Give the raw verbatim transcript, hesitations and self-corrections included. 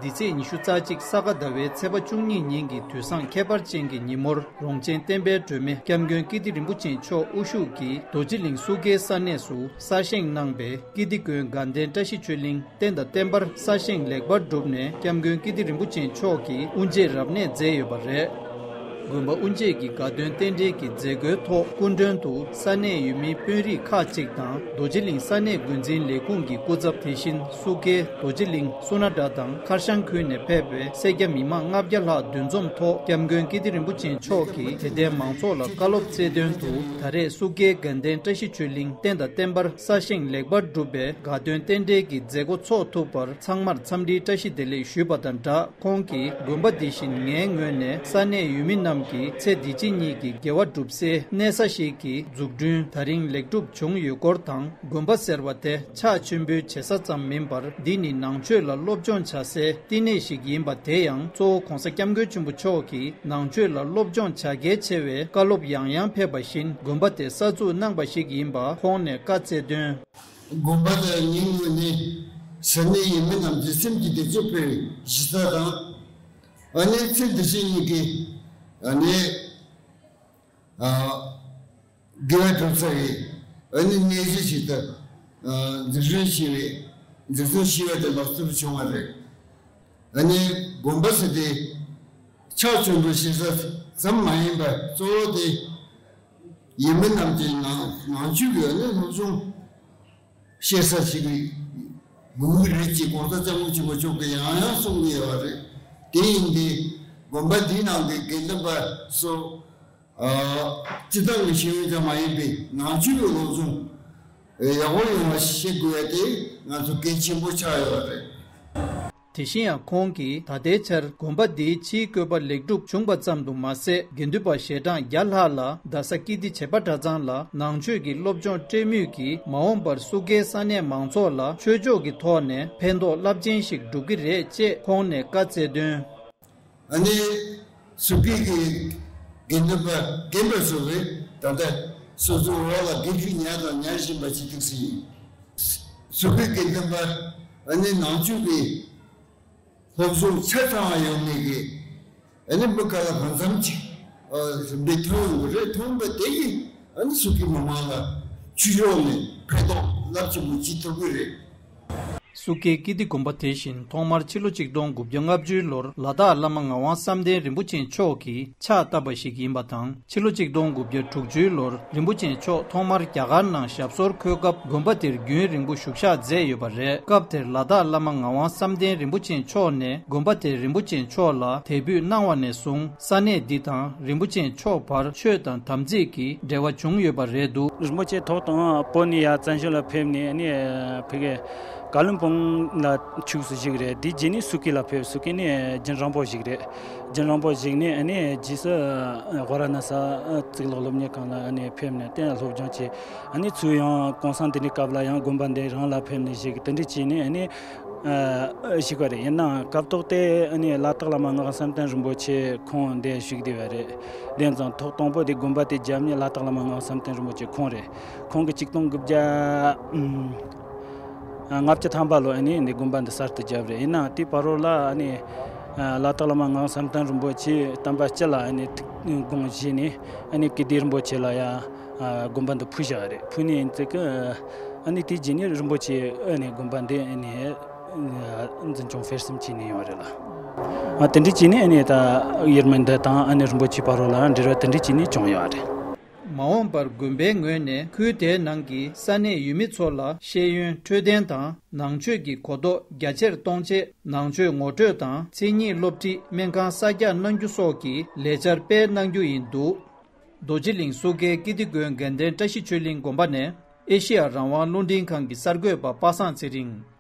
འདི་ཚེས་ཉི་ཤུ་རྩ་གཅིག་ས་ག་ཟླ་བའི་ཚེས་པ་བཅུ་གཉིས་ཉིན་གྱི་དུས་བཟང་ཁྱད་པར་ཅན་གྱི་ཉིན་མོར། རོང་ཆེན་བསྟན་པའི་སྒྲོན་མེ་སྐྱབས་མགོན་ཀིརྟི་རིན་པོ་ཆེ་མཆོག་དབུ་བཞུགས་ཀྱིས་རྡོ་རྗེ་གླིང་སུ་ཁེའི་ས་གནས་སུ་གསར་བཞེངས་གནང་པའི་ཀིརྟི་དགོན་དགའ་ལྡན་བཀྲ་ཤིས་ཆོས་གླིང་བསྟན་དང་བསྟན་པར་གསར་བཞེངས་ལེགས་པར་གྲུབ་ནས། སྐྱབས་མགོན་ཀིརྟི་རིན་པོ་ཆེ་མཆོག་གིས་དབུ་འབྱེད་རབ་གནས་མཛད་ཡོད་པ་རེད། དགོན་པ་དབུ་འབྱེད་ཀྱི་དགའ་སྟོན་རྟེན་འབྲེལ་གྱི་མཛད་སྒོའི་ཐོག་སྐུ་མགྲོན་དུ་ས་གནས་ཡུལ་མིའི་དཔོན་རིགས་ཁག་ཅིག་དང་། རྡོ་རྗེ་གླིང་ས་གནས་འགོ་འཛིན་ལས་ཁུངས་ཀྱི་སྐུ་ཚབ། དེ་བཞིན་སུ་ཁེ། རྡོ་རྗེ་གླིང་། སུ་ན་དྲ་དང་ཁར་ཤང་ཁུལ་ནས་ཕེབས་པའི་སེར་སྐྱ་མི་མང་ལྔ་བརྒྱ་ལྷག་འདུ་འཛོམས་ཐོག་སྐྱབས་མགོན་ཀིརྟི་རིན་པོ་ཆེ་མཆོག་གིས་དད་ལྡན་མང་ཚོགས་ལ་བཀའ་སློབ་སྩལ་དོན་དུ། ད་རེས་སུ་ཁེའི་དགའ་ལྡན་བཀྲ་ཤིས་ཆོས་གླིང་བསྟན་དང་བསྟན་པར་གསར་བཞེངས་ལེགས་པར་གྲུབ་པའི་དགའ་སྟོན་རྟེན་འབྲེལ་གྱི་མཛད་སྒོ་འཚོགས་ཐུབ་པར་ཚང་མར་འཚམས་འདྲིའི་བཀྲ་ཤིས་བདེ་ལེགས་ཞུས་པ་དང་སྦྲགས། ཁོང་གིས་དགོན་པ་འདི་བཞིན་ངའི་ངོས་ནས་ས་གནས་ཡུལ་མི་རྣམས་ཀྱིས་ཚེ་འདི་ཕྱི་གཉིས་ཀྱི་དགེ་བ་སྒྲུབ་སའི་གནས་ས་ཞིག་གི་འཛུགས་སྐྲུན་ད་རིང་ལེགས་གྲུབ་བྱུང་ཡོད་སྐོར་དང་། དགོན་པ་ཟེར་བ་དེ་ཕྱག་མཆོད་འབུལ་བྱེད་ས་ཙམ་མིན་པར། འདི་ནི་ནང་ཆོས་ལ་སློབ་སྦྱོང་བྱ་སའི་བསྟི་གནས་ཤིག་ཡིན་པ། དེ་ཡང་གཙོ་བོ་༸གོང་ས་༸སྐྱབས་མགོན་ཆེན་པོ་མཆོག་གིས་ནང་ཆོས་ལ་སློབ་སྦྱོང་བྱ་གལ་ཆེ་བའི་བཀའ་སློབ་ཡང་ཡང་ཕེབས་པ་བཞིན། དགོན་པ་དེ་གསར་འཛུགས་གནང་པ་ཞིག་ཡིན་པ་ཁོང་ནས་བཀའ་སྩལ་དོན། དགོན་པ་དེ་ངའི་ངོས་ནས་ས་གནས་ཡུལ་མི་རྣམས་ཀྱི་སེམས་ཀྱི་བདེ་སྐྱིད་སྤེལ་བའི་གཞི་རྩ་དང་། ཨ་ནི་ཚེ་འདི་ཕྱི་གཉིས་ཀྱི་ཨ་ནི་ཨ་དགེ་བ་སྒྲུབ་ས་ཡི་ཨ་ནི་གནས་གཞི་ཞིག་ཏུ་ཨ་འཛུགས་སྐྲུན་བྱས་པའི་འཛུགས་སྐྲུན་བྱས་པ་དེ་ལག་བསྟར་བྱུང་བ་རེད། ཨ་ནི་དགོན་པ་ཟེར་དེ་ཕྱག་མཆོད་འབུལ་བྱེད་ས་ཙམ་མ་ཡིན་པར་གཙོ་བོ་དེ། ཡུལ་མི་རྣམས་ཀྱིས་ནང་ནང་ཆོས་ཀྱི་ཨ་ནི་སློབ་སྦྱོང་བྱེད་ས་ཞིག་དགོས་ཀྱི་རེད་ཅེས་༸གོང་ས་༸སྐྱབས་མགོན་ཆེན་པོ་མཆོག་གིས་ཡང་ཡང་གསུང་གི་ཡོད་པ་རེད། དེ་ཡིན་དུས་དགོན་པ་འདིའི་ནང་གི་དགེ་འདུན་པ་ཚོ་ཨ་སྤྱིར་བཏང་གི་ཤེས་ཡོན་ཙམ་མ་ཡིན་པའི་ནང་ཆོས་ཀྱི་སློབ་སྦྱོང་ཡག་པོ་ཡོང་བ་ཞིག་བྱེད་དགོས་པ་དེ་ང་ཚོ་གལ་ཆེན་པོ་ཆགས་ཡོད་པ་རེད། དེ་བཞིན་ཡང་ཁོང་གིས་ད་ལྟའི་ཆར་དགོན་པ་འདིའི་ཕྱིའི་བཀོད་པ་ལེགས་གྲུབ་བྱུང་བ་ཙམ་དུ་མ་ཟད། དགེ་འདུན་པ་ཞལ་གྲངས་བརྒྱ་ལྷག་ལ་རྡ་ས་ཀིརྟི་བྱེས་པ་གྲྭ་ཚང་ལ་ནང་ཆོས་ཀྱི་སློབ་སྦྱོང་སྤྲད་མུས་ཀྱིས། མ་འོངས་པར་སུ་ཁེའི་ས་གནས་མང་ཚོགས་ལ་ཆོས་ཕྱོགས་ཀྱི་ཐོག་ནས་ཕན་ཐོགས་རླབས་ཆེན་ཞིག་སྒྲུབ་ཀྱི་རེད་ཅེས་ཁོང་ནས་བཀའ་སྩལ་དོན། ཨ་ནི་སུ་ཁེ་གི་དགེ་འདུན་པ་རྒན་པ་ཚོ་གིས་ད་ལྟ་སོ་སོའི་འོག་ལ་དགེ་ཕྲུག་ཉར་དང་ཉར་བཞིན་པ་ཞིག་ཐུག་སྲིད་ཡིན། སུ་ཁེ་དགེ་འདུན་པ་ཨ་ནི་ནང་ཆོས་ཀྱི་སློབ་སྦྱོང་ཆ་ཚང་བ་ཡོད་མེད་ཀྱི་ཨ་ནི་མི་ག་ལ་གང་འཚམ་ཅིག་ཨ་རིམ་པས་ཐོན་ཡོང་གི་རེད། ཐོན་པ་དེ་ཡིས་ཨ་ནི་སུ་ཁེ་མི་མང་ལ་ཆོས་ཕྱོགས་ནས་ཕན་ཐོགས་རླབས་ཆེན་པོ་བྱེད་ཐུབ་ཀྱི་རེད། སུ་ཁེའི་ཀིརྟི་དགོན་པ་དེ་བཞིན་ཐོག་མར་ཕྱི་ལོ་ཆིག་སྟོང་དགུ་བརྒྱ་ལྔ་བཅུའི་ལོར་ལ་དྭགས་བླ་མ་ངག་དབང་བསམ་གཏན་རིན་པོ་ཆེ་མཆོག་གིས་ཕྱག་བཏབ་པ་ཞིག་ཡིན་པ་དང་། ཕྱི་ལོ་ཆིག་སྟོང་དགུ་བརྒྱ་དྲུག་ཅུའི་ལོར་རིན་པོ་ཆེ་མཆོག་ཐོག་མར་རྒྱ་གར་ནང་ཞབས་སོར་འཁོད་སྐབས་དགོན་པ་དེར་རྒྱུན་རིང་པོ་བཞུགས་ཞག་མཛད་ཡོད་པ་རེད། སྐབས་དེར་ལ་དྭགས་བླ་མ་ངག་དབང་བསམ་གཏན་རིན་པོ་ཆེ་མཆོག་ནས་དགོན་པ་དེར་རིན་པོ་ཆེ་མཆོག་ལ་དད་འབུལ་གནང་བ་ནས་བཟུང་ས་གནས་འདི་དང་རིན་པོ་ཆེ་མཆོག་བར་ཆོས་དང་དམ་ཚིག་གི་འབྲེལ་བ་བྱུང་ཡོད་པ་རེད་འདུག་རིན་པོ་ཆེ་ཐོག་དང་པོ་ནས་ཡར་བཙན་བྱོལ་ལ་ཕེབས་ནས་ཨ་ནི་ཕ་གི་ཀ་ལོན་སྦུག་ལ་ཆགས་སུ་བཞུགས་རེད། དེའི་རྗེས་ནས་སུ་ཁེ་ལ་ཕེབས། སུ་ཁེ་ནས་རྒྱུན་རིང་པོ་བཞུགས་རེད། རྒྱུན་རིང་པོ་བཞུགས་ནས་ཨ་ནི་རྗེས་སུ་ཝཱ་ར་ཎ་སི་གཙུག་ལག་སློབ་གཉེར་ཁང་ལ་ཨ་ནི་ཕེབས་ནས་དེ་ཡང་སློབ་སྦྱོང་བྱས། ཨ་ནི་ཚུར་ཡང་གུང་སེང་དེ་འདྲའི་སྐབས་ལ་ཡང་དགོན་པ་འདི་རང་ལ་ཕེབས་ནས་བཞུགས། དེ་འདྲ་བྱས་ནས་ཨ་ནི་ཨ་བཞུགས་པ་རེད། ཡིན་ནའང་སྐབས་ཐོག་དེ་ཨ་ནི་ལ་དྭགས་བླ་མ་ངག་དབང་བསམ་གཏན་རིན་པོ་ཆེ་ཁོང་འདིར་བཞུགས་བསྡད་པ་རེད། དེ་ཙང་ཐོག་དང་པོ་དེ་དགོན་པ་དེ་བརྒྱབ་ནས་ལ་དྭགས་བླ་མ་ངག་དབང་བསམ་གཏན་རིན་པོ་ཆེ་ཁོང་རེད། ཁོང་གིས་ཆིག་སྟོང་དགུ་བརྒྱ་ཨ་ལྔ་བཅུ་ཐམ་པ་ལོ་ཨ་ནི་འདི་དགོན་པ་འདི་གསར་དུ་བརྒྱབ་རེད། ཡིན་ནའང་དེའི་བར་རོ་ལ་ཨ་ནི་ཨ་ལ་དྭགས་བླ་མ་ངག་དབང་བསམ་གཏན་རིན་པོ་ཆེ་བསྟན་པ་སྤྱི་ལ་ཨ་ནི་ཐུགས་དགོངས་བཞེས་ནས་ཨ་ནི་ཀིརྟི་རིན་པོ་ཆེ་ལ་ཡང་ཨ་དགོན་པ་འདི་ཕུལ་བཞག་རེད། ཕུལ་ནས་ཡིན་ཙི་གི་ཨ་ནི་དེའི་རྗེས་ནས་རིན་པོ་ཆེ་ཨ་ནི་དགོན་པ་འདི་ཨ་ནི་འཛིན་སྐྱོང་སྤེལ་གསུམ་བྱས་ནས་ཡོད་རེད་ལ། ཨ་དེ་འདྲ་བྱས་ནས་ཨ་ནི་ད་ཡུལ་མི་འདི་དང་ཨ་ནི་རིན་པོ་ཆེ་བར་རོ་ལ་འབྲེལ་བ་དེ་འདྲ་བྱས་ནས་བྱུང་ཡོད་རེད། མ་འོངས་པར་དགོན་པའི་ངོས་ནས་ཁུལ་དེའི་ནང་གི་ས་གནས་ཡུལ་མི་ཚོ་ལ་ཤེས་ཡོན་འཕྲོད་བསྟེན་དང་ནང་ཆོས་ཀྱི་གོ་རྟོགས་རྒྱ་ཆེར་གཏོང་ཆེད་ནང་ཆོས་ངོ་སྤྲོད་དང་མཚན་ཉིད་སློབ་ཁྲིད་སྨན་ཁང་གསར་རྒྱག་གནང་རྒྱུ་སོགས་ཀྱི་ལས་འཆར་སྤེལ་གནང་རྒྱུ་ཡིན་འདུག་རྡོ་རྗེ་གླིང་སུ་ཁེའི་ཀིརྟི་དགོན་དགའ་ལྡན་བཀྲ་ཤིས་ཆོས་གླིང་དགོན་པ་ནས་ཨེ་ཤེ་ཡ་རང་དབང་རླུང་འཕྲིན་ཁང་གི་གསར་འགོད་པ་པ་སངས་ཚེ་རིང་།